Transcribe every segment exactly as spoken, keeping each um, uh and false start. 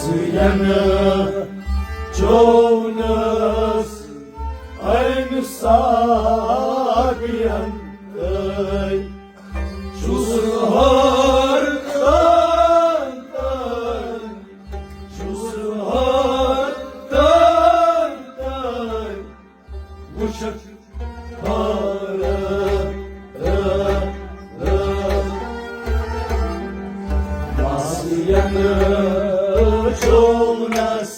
ژٕ ینہٕ چونس أمۍ ساقین تہٕ چھُس ہر تن تن، چھُس ہر تن تن وٕچھتھ۔ ہر تن تن مس ینہٕ چونس۔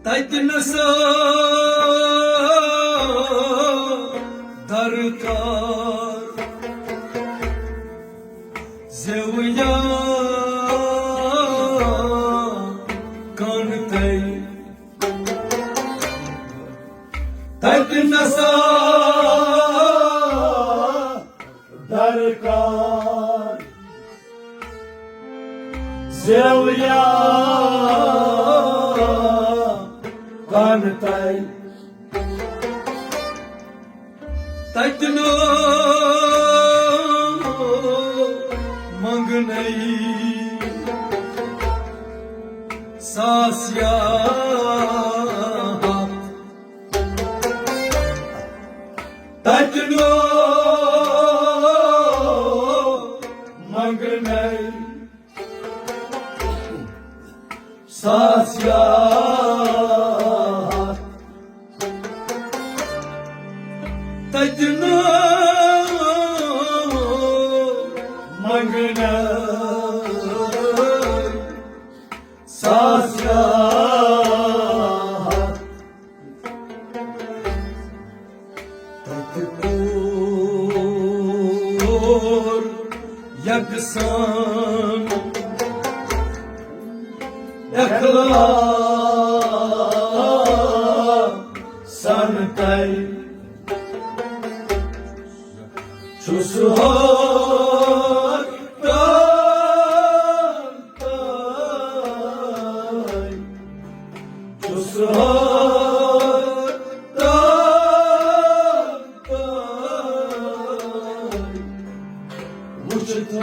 تتہِ نسا درکار زیویا کن تئی، تتہِ نسا درکار زیویا کن تئی۔ تتہِ نہٕ منگنے ساس یا ہتھ۔ تتہِ نہٕ منگنے ساس یا ہتھ۔ تتہِ نہٕ منگنے ساس یا ہتھ۔ تتہِ کوٚر یکسان اخلاصن تئی۔ چھُس ہر تن تن، چھُس ہر تن تن وٕچھتھ۔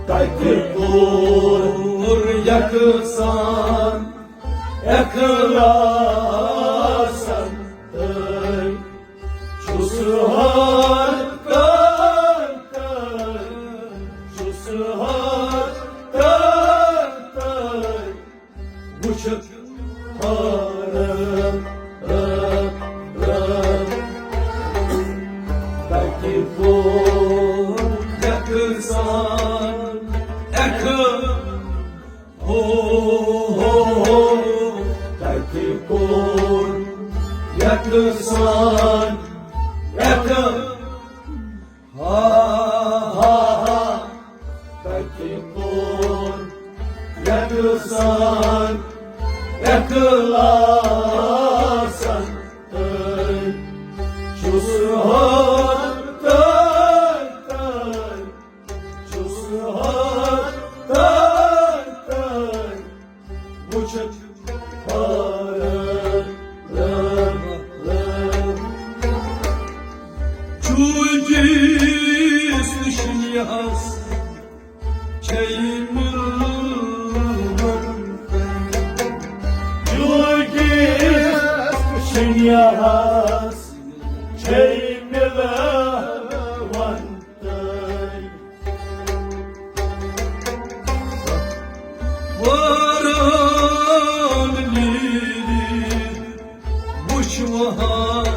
تتہِ کوٚر یکسان اخلاصن تئی۔ چھُس ہر تن تن، چھُس ہر تن تن وٕچھتھ۔ تتہِ کوٚر یکسان اخ ہو ہو ہو، تتہِ کوٚر یکسان اخ ہا ہا ہا، تتہِ کوٚر یکسان اخلاصن تئی۔ چھُس ہر تن تن، چھُس ہر تن تن وٕچھتھ۔ چوٗنٛکہِ یُس نِشٲنی آسہِ، چھے مُلوَن تَے۔ جوگی شنیاہس چھے مِلوَن تَے۔ واران نیٖرِتھ وُچھ وہان۔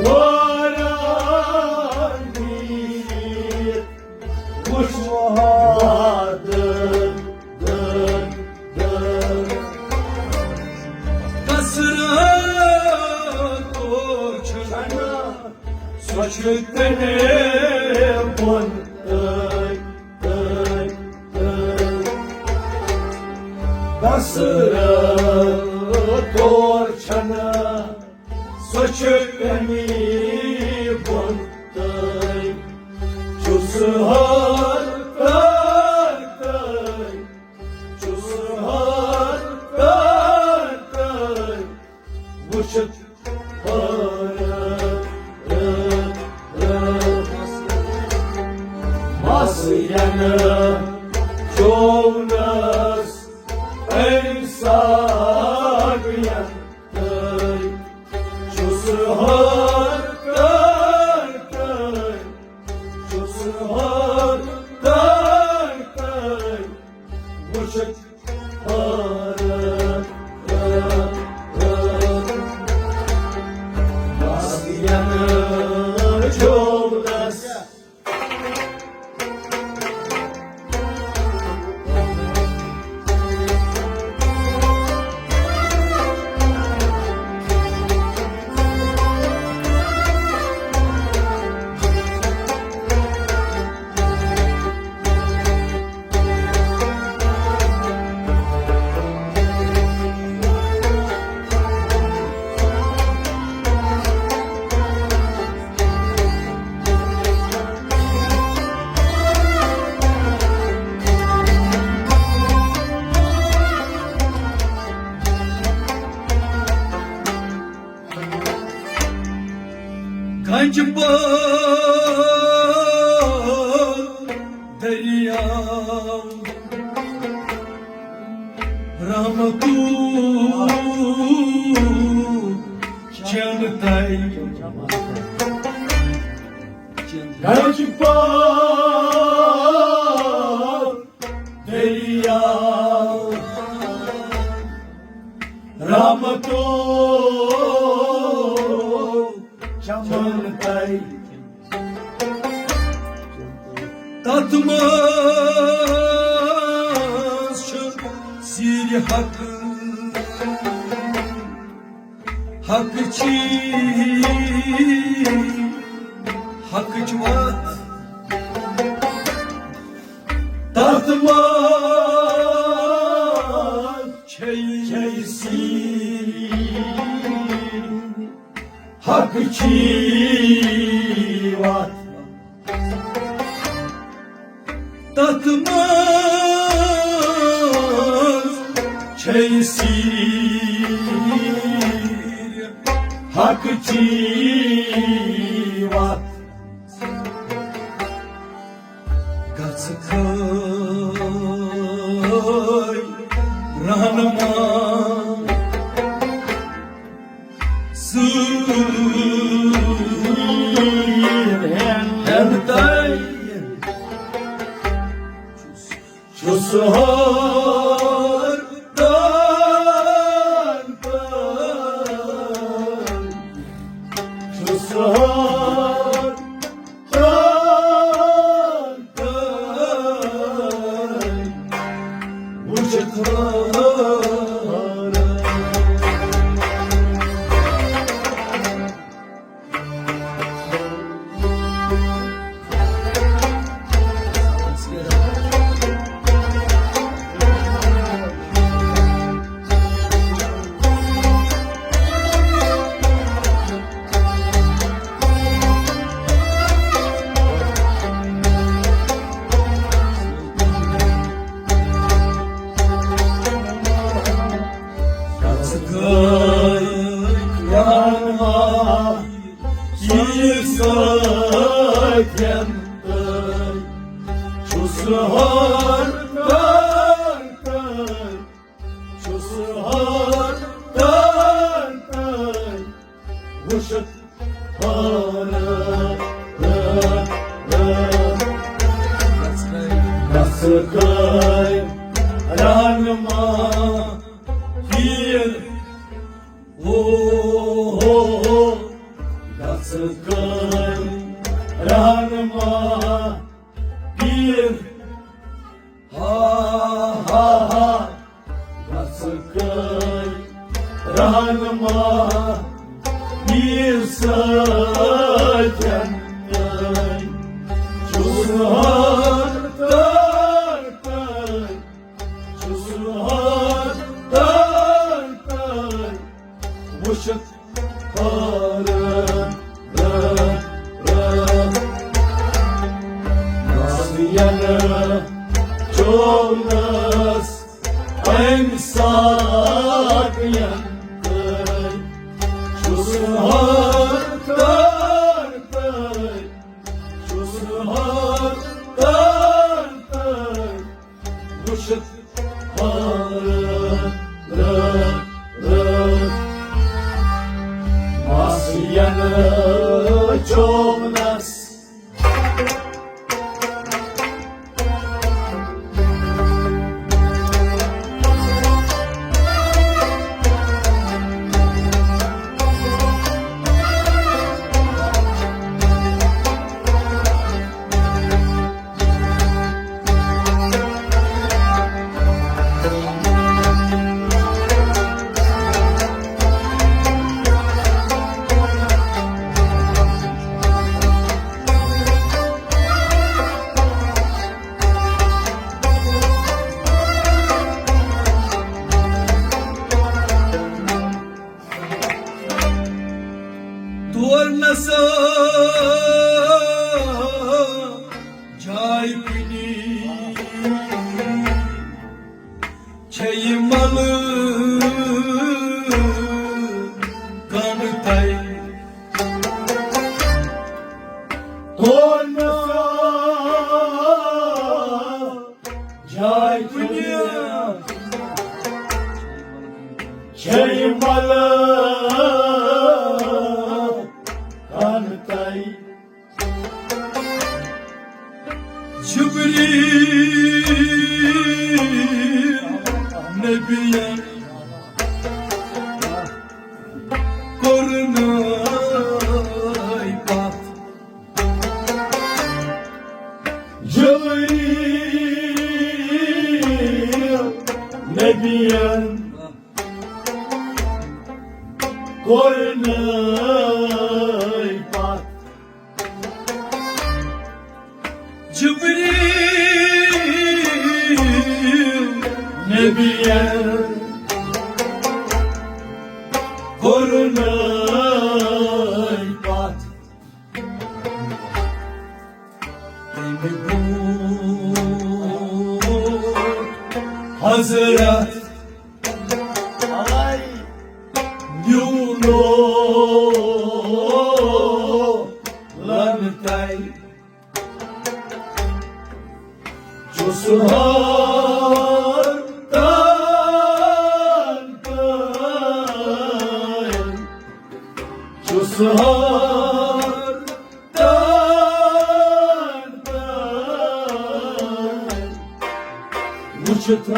واران نیٖرِتھ وُچھ وہان۔ کثرت تور چھنا، سۄ چھِ تٔمۍ بۄن تٔمۍ، تٔمۍ، تٔمۍ۔ کثرت تور چھنا، سۄ چھِ تٔمی بۄن تٔمۍ۔ چھُس ہر تٔمۍ، تٔمۍ۔ چھُس ہر تٔمۍ، تٔمۍ۔ وٕچھِتھ حٲران۔ مَس یَنہٕ چوونَس أمۍ ساقیَن تٔمۍ۔ چھُس ہر تٔمۍ، تٔمۍ۔ چھُس ہر تٔمۍ، تٔمۍ۔ وٕچھِتھ حٲران۔ مَس یَنہٕ چوونَس۔ گنج پال دٔریاو رحمتو چنہٕ تَے۔ گنج پال دٔریاو رحمتو چمن تَے۔ تَتھ منٛز چھُ سیٖرِ حق، حق چھی، حقٕچ وَتھ۔ تَتھ منٛز چھے، چھے سیٖرِ حق چھی وَتھ۔ تَتھ منٛز چھے سیٖرِ حق چھی وَتھ۔ گژھ کھٲے رہنما سۭتۍ ہٮ۪ن تَے۔ چھُس ہر تَن تَے۔ چھُس ہر سۭتۍ تۄہہِ چھُس ہر تۄہہِ، تۄہہِ چھُس ہر تۄہہِ، تۄہہِ وٕچھِتھ حٲران۔ گژھٕ کٲنۍ رہنما پیٖر، او ہو ہو، گژھٕ کٲنۍ رہنما پیٖر، ہا ہا ہا، گژھٕ کٲنۍ رہنما پیٖر سۭتۍ۔ چھُس ہر تۄہہِ، تۄہہِ چھُس ہر تۄہہِ، تۄہہِ وٕچھِتھ حٲران۔ نسین چونس أمۍ ساقین تۄہہِ، چھُس ہر تۄہہِ، تۄہہِ چھُس ہر تۄہہِ، تۄہہِ وٕچھِتھ حٲران۔ نسین چونس۔ تور نسا جاے کُنی چھے یہِ ملہٕ کن تۄہہِ۔ تور نسا جاے کُنی چھے یہِ ملہٕ کن تۄہہِ۔ جبریل نبیَن کوٚرنَے پتھ۔ جبریل نبیَن کوٚرنَے پتھ۔ جبریل نبیَن کوٚرنَے پتھ۔ تَمہِ برٛونٛٹھ حضرت میونو لن تۄہہِ۔ چھُس ہر تن تۄہہِ، چھُس ہر تن تۄہہِ وٕچھِتھ۔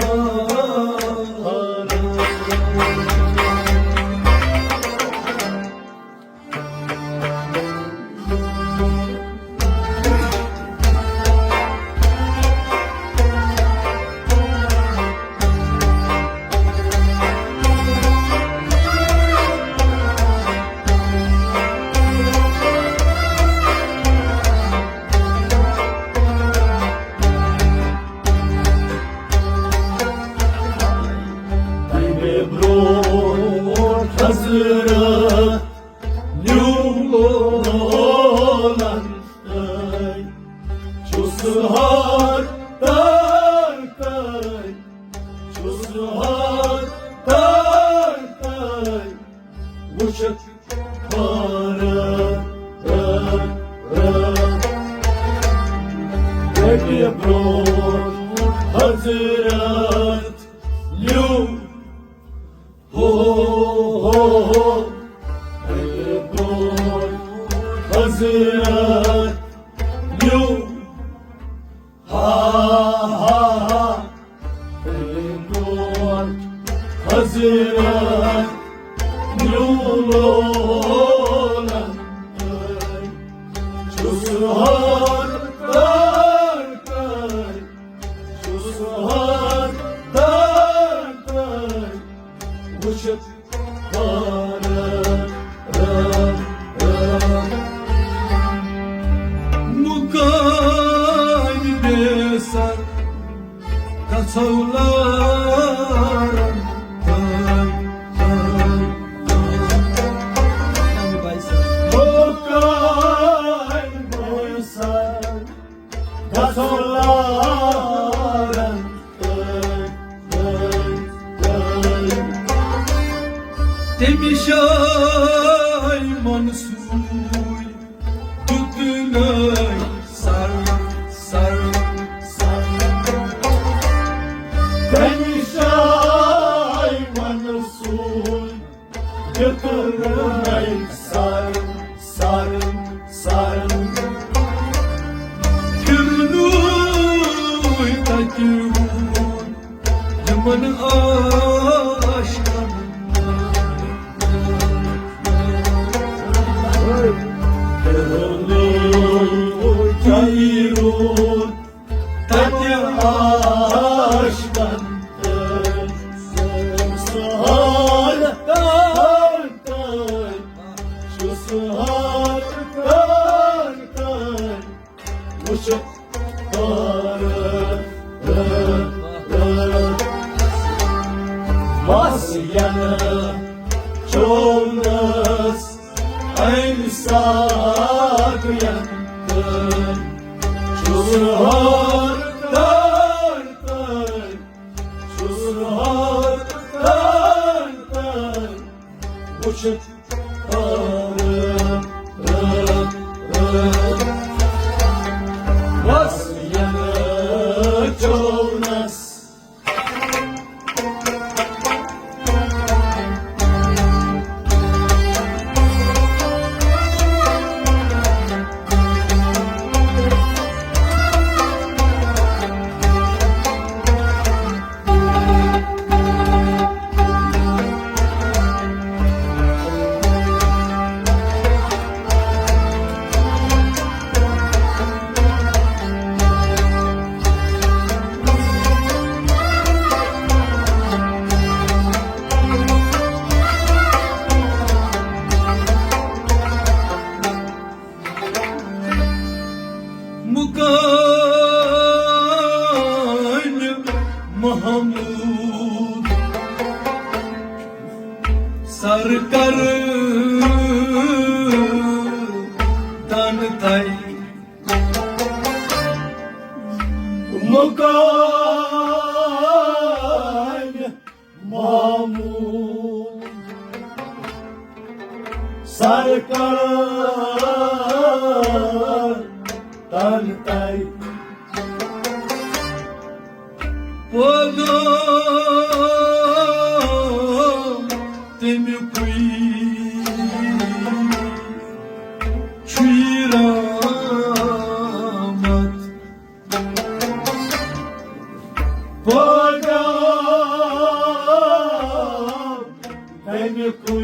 برونٛہہ حضرت نیوٗ، ہو، ہو، ہو۔ برونٛہہ حضرت نیوٗ، ہا، ہا، ہا۔ برونٛہہ حضرت نیوٗ لولن، چھُس ہر تر تر، چھُس ہر تر تر وٕچھِتھ۔ مُکانہِ بے سر گژھو لارن تام، تام، تام۔ مُکانہِ بے سر گژھو لارن تام، تام، تام۔ تٔمِس شاہِ منصوٗر دیُتنَے سر، سر، سر۔ تٔمِس شاہِ منصوٗر دیُتنَے سر، سر، سر۔ پھِرنُے تَتہِ روٗد یِمن عاشقن۔ پھِرنُے تَتہِ روٗد تَتہِ عاشقن۔ سہر تر تر، چھُ سہر تر تر وٕچھِتھ۔ بس ینہٕ چومس امہِ ساقین تہٕ چھُس ہر تر تر، چھُس ہر تر تر وٕچھِتھ۔ بس ینہٕ چومس۔ مُکانہِ محمود سر کر دن تَے۔ مُکانہِ محمود سر کر دن تَے۔ پٲغام تَمیُکُے چھُے رحمت۔ پٲغام تَمیُکُے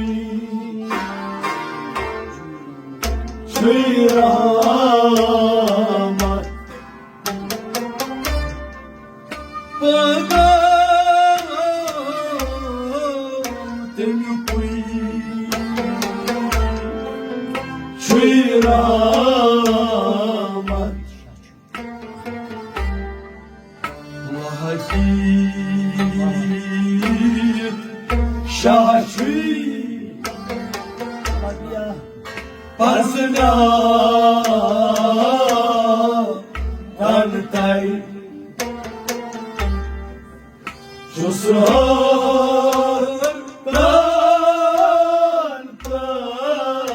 چھُے رحمت۔ پٲغام تَمیُکُے چھُے رحمت۔ وحدی شاہ چھُے پرزناو دن تَے۔ چھُس ہر تر تر،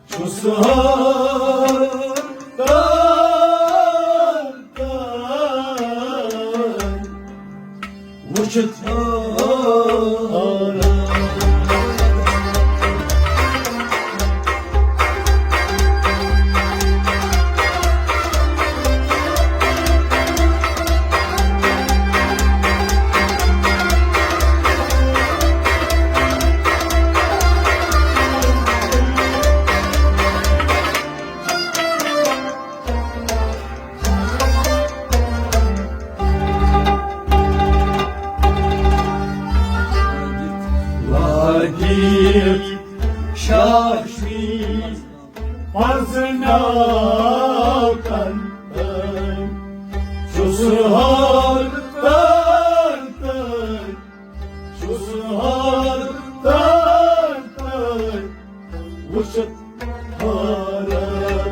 چھُس ہر تر واقف شاشمی پزناو کن، چھُس حٲرتن، چھُس حٲرتن وٕچھِتھ حٲران۔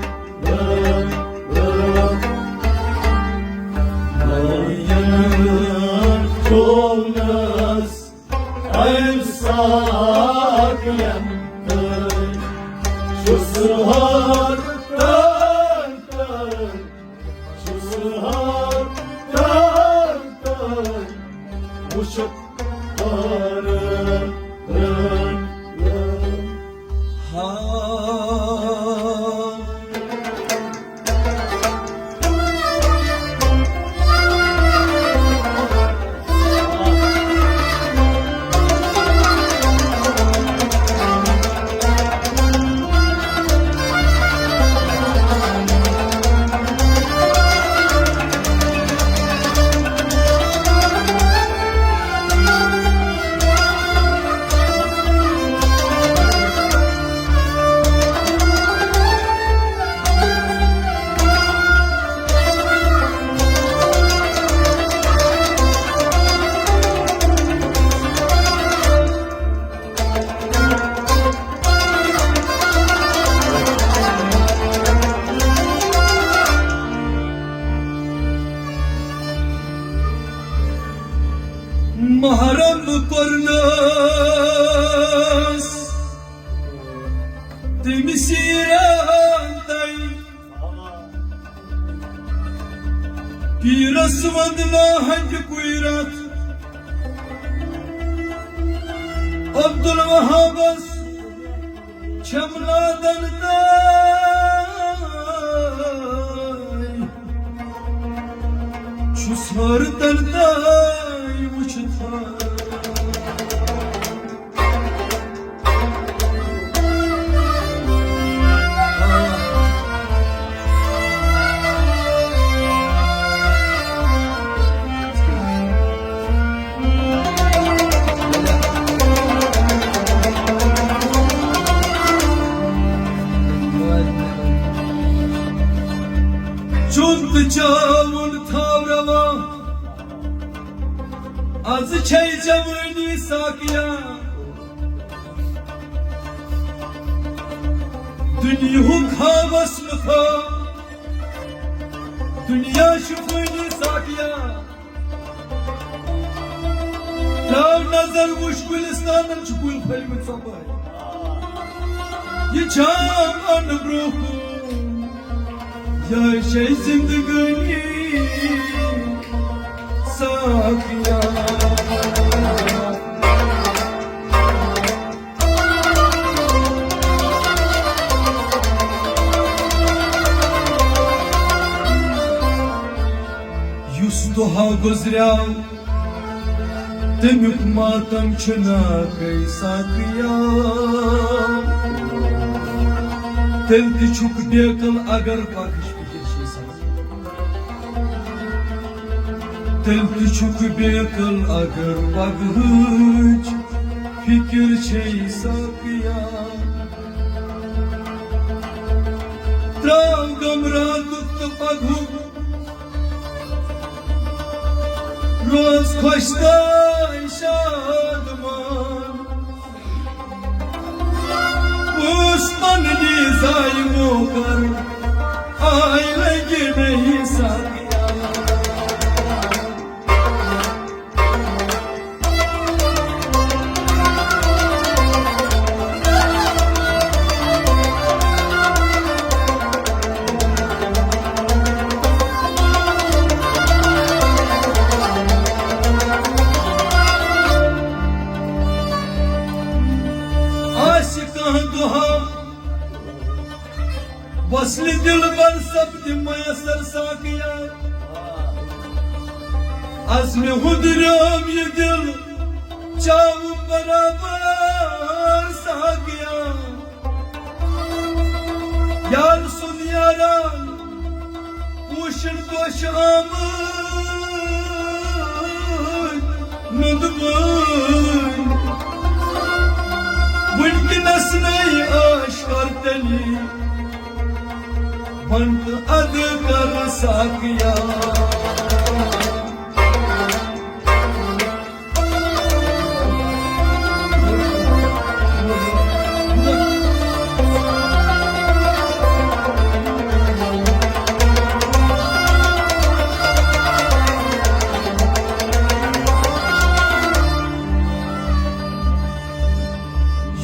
چولس أمۍ ساتہٕ یَنہٕ چھُس حٲرتن، چھُس حٲرتن وٕچھِتھ حٲران۔ ہا۔ محرم کوٚرنس تٔمِس ییٖران تَے۔ پیٖرس وندنا ہنٛدِ کُے رتھ۔ عبدالوہابس چھمنادن تَے۔ چھُس حٲرتن تَے وٕچھِتھ۔ چون تہٕ چاوُن تھاو روا، از چھے جوٲنی ساقیا۔ دُنیاہُک ہاوس مُفا، دُنیا چھُ فٲنی ساقیا۔ تراو نظر وٕچھ گُلستانن چھِ کُلۍ پھٔلۍ مٕتۍ ژۄپٲرۍ۔ یہِ جام انہٕ برونٛہہ کُن۔ یہِ چھے زندگٲنی ساقیا۔ یُس دۄہا گُزریو، تَمیُک ماتم چھُ ناکَے ساقیا۔ تیٚلہِ تہِ چھُکھ بیقل اگر پگہٕچ فِکر چھے ساقیا۔ تیٚلہِ تہِ چھُکھ بیقل اگر پگہٕچ فِکر چھے ساقیا۔ تراو غم راتُک تہٕ پگہُک، روز خۄش تہٕ شادمان۔ پوٚز پننہِ زایہِ موکر آے لگہِ نہٕ ساقیا۔ وصلِ دلبر سپدِ میسر ساقیا۔ از مےٚ ہُنٛدریوم یہِ دل چاوٕ برابر ساقیا۔ یار سُنٛد یاران پوشن پوش آمٕتۍ نُنٛدٕ بٲنۍ۔ وٕنکیٚنس نَے عٲش کر تیٚلی وَن تہٕ اَدٕ کر ساقیا۔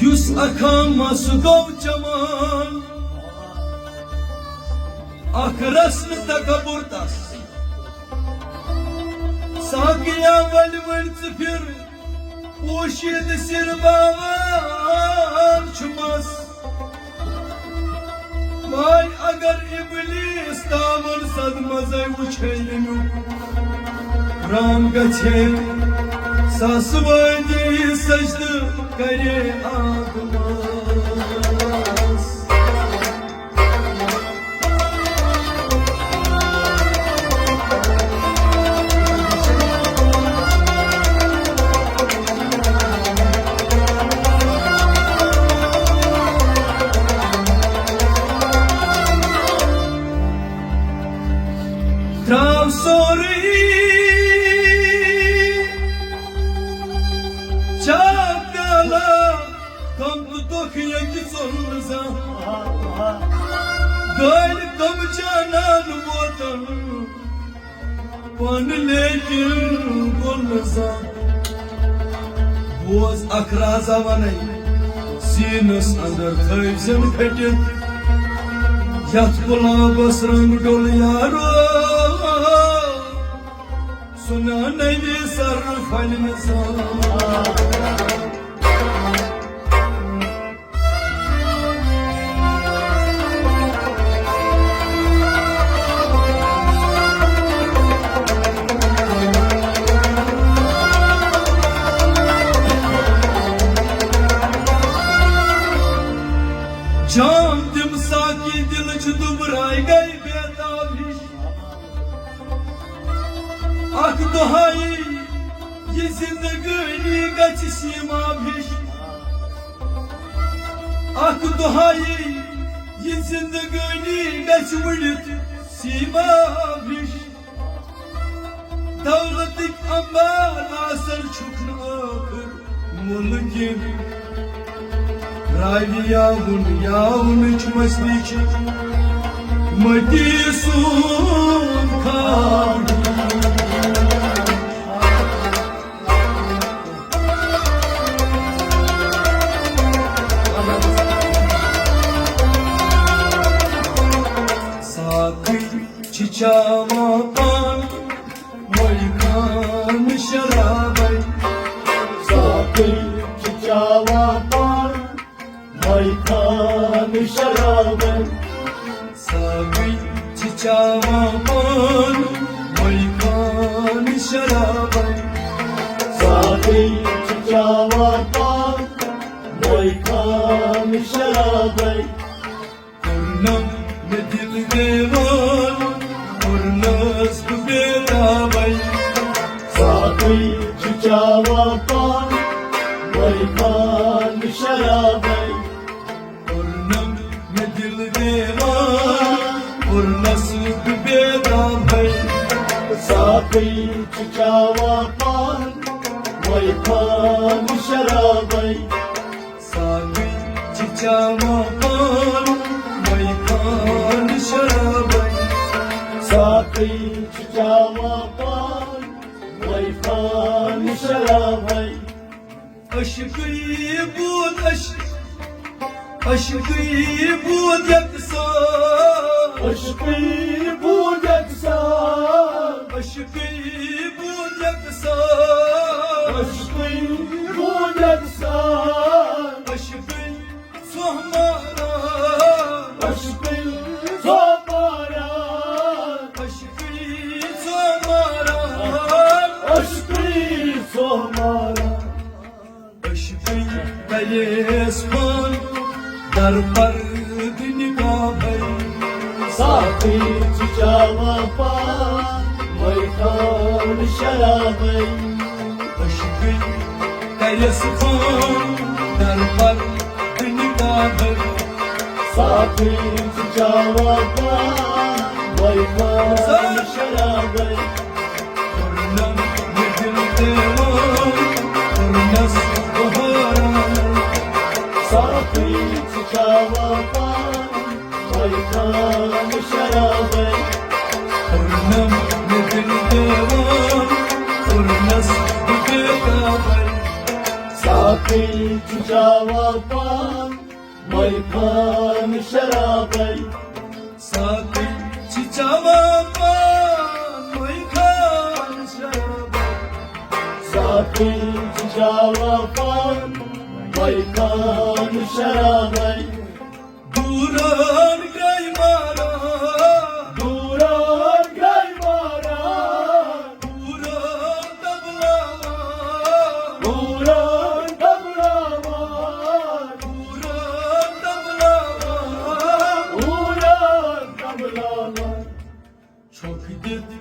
یُس اکھاہ مَس گوٚو جوان، اکھ رسم تکبر تس۔ ساقیا ولہِ وۄنۍ ژٕ پھر پوشیدٕ سِر باوان چھُ مَس۔ واے اگر ابلیس تاوَن صدمہٕ زَے وٕچھے اَمیُک رام گژھے ساسہٕ وٲدی سجدٕ کرے آدمس۔ ترٛاو سورُے چاک پیالہٕ، غم تہٕ دۄکھ ییٚتہِ ژوٚل نہٕ زانٛہہ۔ گٲلۍ غم جانان ووتن پانہٕ لیکن گوٚل نہٕ زانٛہہ۔ بوز اکھ رازا ونے، سیٖنس اندر تھٲوۍ زن کھٔٹِتھ۔ یتھ گۄلابس رنگ ڈوٚل یارو، سُہ نانے سر پھلہِ نہٕ زانٛہہ۔ جام دِم ساقی، دِلٕچ دُبراے گٔے بے تاب ہِش۔ اکھ دۄہاے یہِ زندگٲنی گژھِ سیٖماب ہِش۔ اکھ دۄہاے یہِ زندگٲنی گژھِ وُڈِتھ سیٖماب ہِش۔ دولتٕکۍ انبار آسن چھُکھ نہٕ ٲخٕر مُلکہِ۔ راوی یاوُن یاونٕچ مستی چھِ مٔتی سُنٛد خاب۔ ساقی چھِ چاوان پان مٔلۍ خان شرابے۔ ساقی چھِ چاوان پان مٔلۍ خان شرابے۔ ساقی چھِ چاوان پان مٔلۍ خان شرابے۔ ساقی چھِ چاوان پان مٔلۍ خان شرابے۔ کوٚرنم مےٚ دِل دیوان، کوٚرنس بہٕ بے تابے۔ ساقی چھُ چاوان پان، مٔلۍ خان شرابے۔ کوٚرنم مےٚ دِل دیوان، کوٚرنس بہٕ بے تابے۔ ساقی چھُ چاوان پان، مٔلۍ خان شرابے۔ ساقی چھِ چاوان پان، مٔلۍ خان شرابے۔ ساقی چھِ چاوان پان، مٔلۍ خان شرابے۔ عشقٕے بود عشق، عشقٕے بود یکسان۔ عشقٕے بود یکسان۔ عشقٕے بود یکسان۔ عشقٕے بود یکسان۔ عشقٕے سہمارا۔ عشقٕے در پردٕ نقابے۔ ساقی چھُ چاوان پان، مے خان شرابے۔ عشقٕے کریس فون، در پردٕ نقابے۔ ساقی چھُ چاوان پان، مے خان شرابے۔ کوٚرنم مےٚ دِل دیوان، کوٚرنس بہاران۔ ساقی چھُ چاوان پان، مے خان شرابے۔ کوٚرنم مےٚ دِل دیوان، کوٚرنس بہٕ بے تابے۔ ساقی چھُ چاوان پان، مے خان شرابے۔ ساقی چھُ چاوان پان، مے خان شرابے۔ ساقی چھُ چاوان پان، مے خان شرابے۔ دوٗران گٔے ماران، دوٗران گٔے ماران، دوٗران تبلہ وان، دوٗران تبلہ وان، دوٗران تبلہ وان، دوٗران تبلہ وان۔ چھۄکھ دِتھ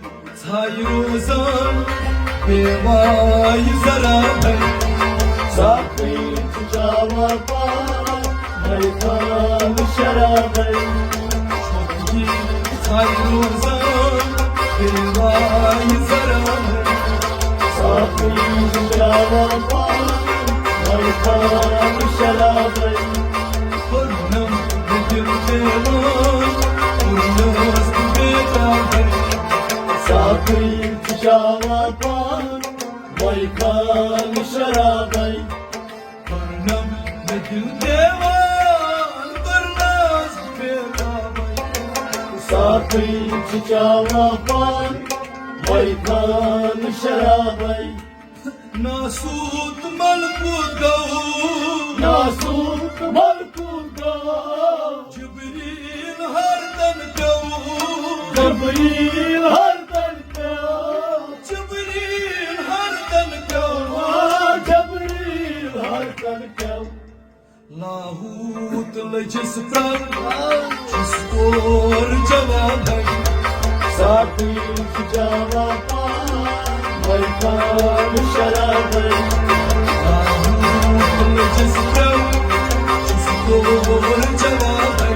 ژھایہِ روزان بے واے ذرا بے۔ ساقی چھُ چاوان پان، مے خان شرابے۔ چھۄکھ دِتھ ژھایہِ روزان بے واے ذرا بے۔ ساقی چھُ چاوان پان، مے خان شرابے۔ کوٚرنم مےٚ دِل دیوان، کوٚرنس بہٕ بے تابے۔ ساقی چھُ چاوان پان، مے خان شرابے۔ کوٚرنم مےٚ دِل دیوان، کوٚرنس بہٕ بے تابے۔ ساقی چھُ چاوان پان، مے خان شرابے۔ ناسوت ملکوت گوٚو، ناسوت ملکوت گوٚو۔ جبریل ہردن پیوٚو، جبریل ہردن پیوٚو۔ جبریل ہردن پیوٚو، آ، جبریل ہردن پیوٚو۔ لاہوت لٔجِس پرٛل، چھُس تور جوابے۔ ساقی چھُ چاوان پان، مے خان شرابے۔ لاہوت لٔجِس پرٛل، چھُس تور جوابے۔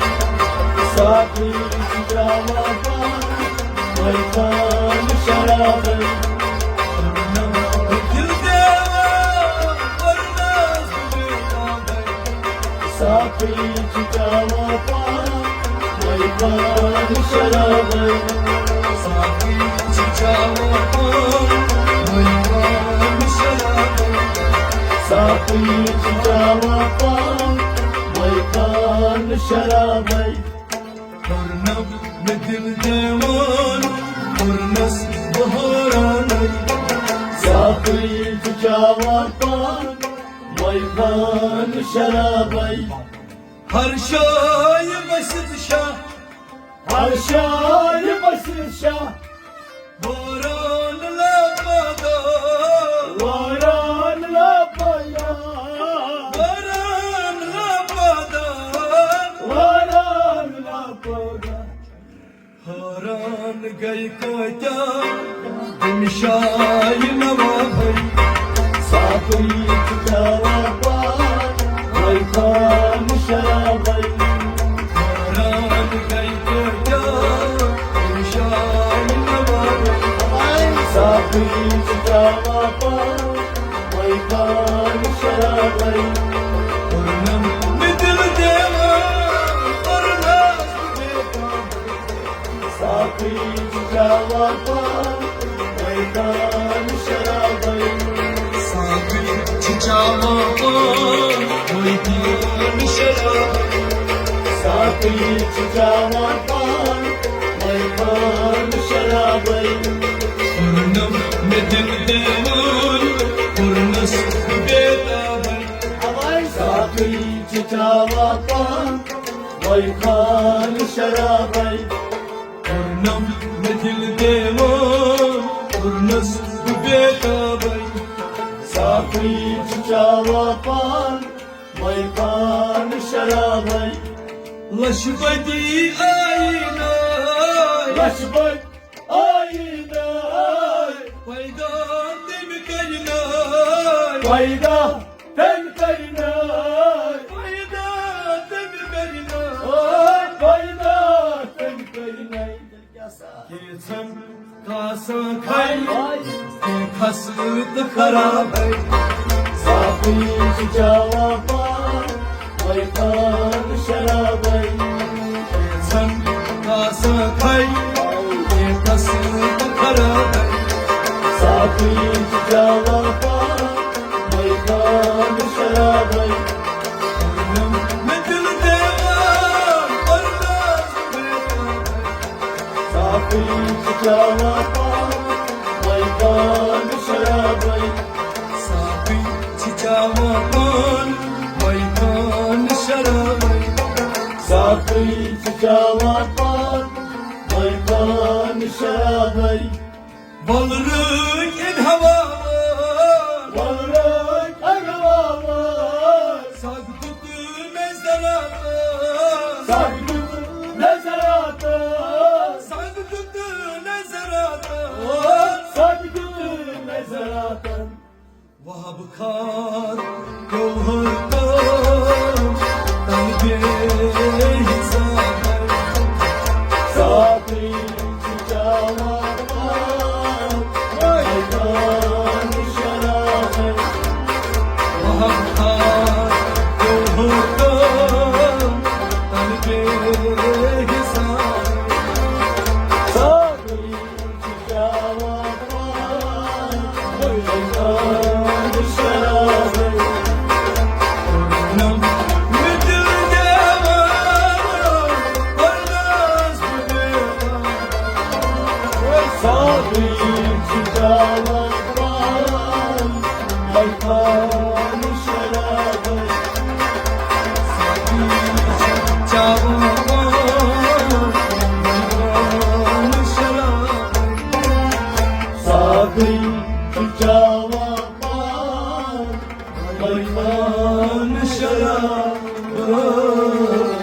ساقی چھُ چاوان پان، مے خان شرابے۔ کوٚرنم دِل دیوان، کوٚرنس بہٕ بے تابے۔ ساقی چھُ چاوان پان، مے خان شرابے۔ ساقی چھُ چاوان پان، مے خان شرابے۔ ساقی چھُ چاوان پان، مے خان شرابے۔ کوٚرنم مےٚ دِل دیوان، کوٚرنس بہارانٕے۔ ساقی چھُ چاوان پان، مے خان شرابے۔ ہر شایہِ بٔسِتھ شاہ، ہر شایہِ بٔسِتھ شاہ۔ واران لاپتا، واران لاپتا، واران لاپتا، واران لاپتا۔ حٲران گٔے کٲتیٛاہ تِم شایہِ نوابے۔ ساقی چھُ چاوان پان، مے خان شرابے۔ حٲران گٔے کٲتیٛاہ تِم شایہِ نوابے۔ ساقی چھُ چاوان پان، مے خان شرابے۔ کوٚرنم مےٚ دِل دیوان، کوٚرنس بہٕ بے تابے۔ ساقی چھُ چاوان پان، مے خان شرابے۔ ساقی چھُ چاوان پان، مے خان شرابے۔ ساقی چھُ چاوان پان، مے خان شرابے۔ کوٚرنم مےٚ دِل دیوان، کوٚرنس بہٕ بے تابے۔ ساقی چھُ چاوان پان، مے خان شرابے۔ کوٚرنم مےٚ دِل دیوان، کوٚرنس بہٕ بے تابے۔ ساقی چھُ چاوان پان، میدان شرابے۔ لچھ بدی آیی ناے۔ لچھ بدی آیی ناے۔ پیدا تٔمۍ کرِ ناے۔ پیدا تٔمۍ کرِ ناے۔ پیدا تٔمۍ کرِ ناے۔ او، پیدا تٔمۍ کرِ ناے۔ کینٛژھن کاسہٕ کھے، کینٛہہ کھسہٕ تہٕ خرابے۔ صافٕے چھِ چاوان پان، میدان شرابے۔ کینٛژھن کاسہٕ کھے، کینٛہہ کھسہٕ تہٕ خرابے۔ صافٕے چھِ چاوان پان، میدان شرابے۔ مےٚ دِل دیوان، پرداز بیتابے۔ صافٕے چھِ چاوان پان، میدان شرابے۔ صافٕے چھِ چاوان پان، میدان شرابے۔ صافٕے چھِ چاوان پان، میدان شرابے۔ وۄلرٲوۍ أنۍ ہوا وٲلۍ۔ وۄلرٲوۍ أنۍ ہوا وٲلۍ۔ سگ دیُت نظراتس۔ سگ دیُت نظراتس۔ سگ دیُت نظراتس۔ او، سگ دیُت نظراتن۔ وہب خار پیوٚو ہر کٲم تن بے حساب۔ صافٕے چھِ چاوان پان، میدان شرابے۔ وہب خار پیوٚو ہر کٲم تن بے حساب۔ صافٕے صافٕے چھِ چاوان پان، میدان شرابے۔